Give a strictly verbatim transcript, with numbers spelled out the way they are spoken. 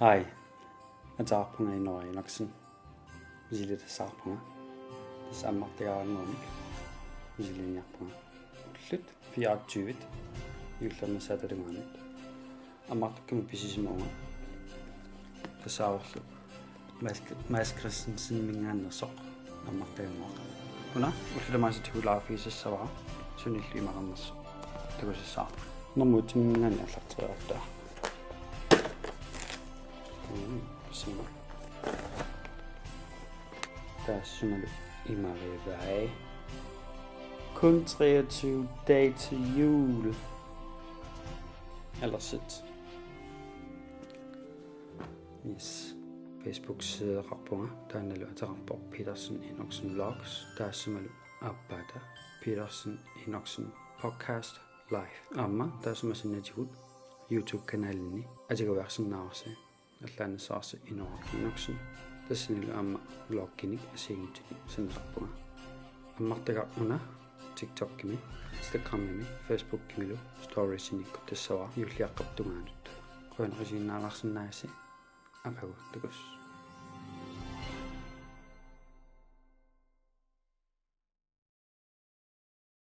Hej. Ateqarpunga Inooraq Enoksen. Misilittassaqarpunga. Tassa ammartagaraannguamik misiliiniarpunga. Ullut fireogtyve juullernissaata tungaanut. Ammartukkama pisisimavunga. Tassaavorlu Mads, Mads Christenseniminngaanneersoq ammartagannguaq. Una ullut tamaasa tigulaarfigisassavara sunillu imaqarnersoq takusassaaq. Normu et-iminngaanniit aallarteriartaa. Mm, sima. Taassumalu imarivai. Kun treogtyve dage til jul. Ellers et. Yes. Facebook-sideqarpunga, taannalu ateqarpoq Petersen Enoksen Vlogs, taassumalu aappaata Petersen Enoksen Podcast Live. Aamma taassuma saniatigut YouTube-kanalinni atugaviarsinnaavarsi, allaannassavarsi Inooraq Enoksen. Tassanilu aamma vlogginik assigiinngitsunik sanasarpunga. Ammartagaq una TikTokimi, Instagramimi, Facebookimilu storiesinikkut tassavara juulliaqqap tungaanut. Qujanaq isiginnaalaarsinnaagassi. Aqagu takuss.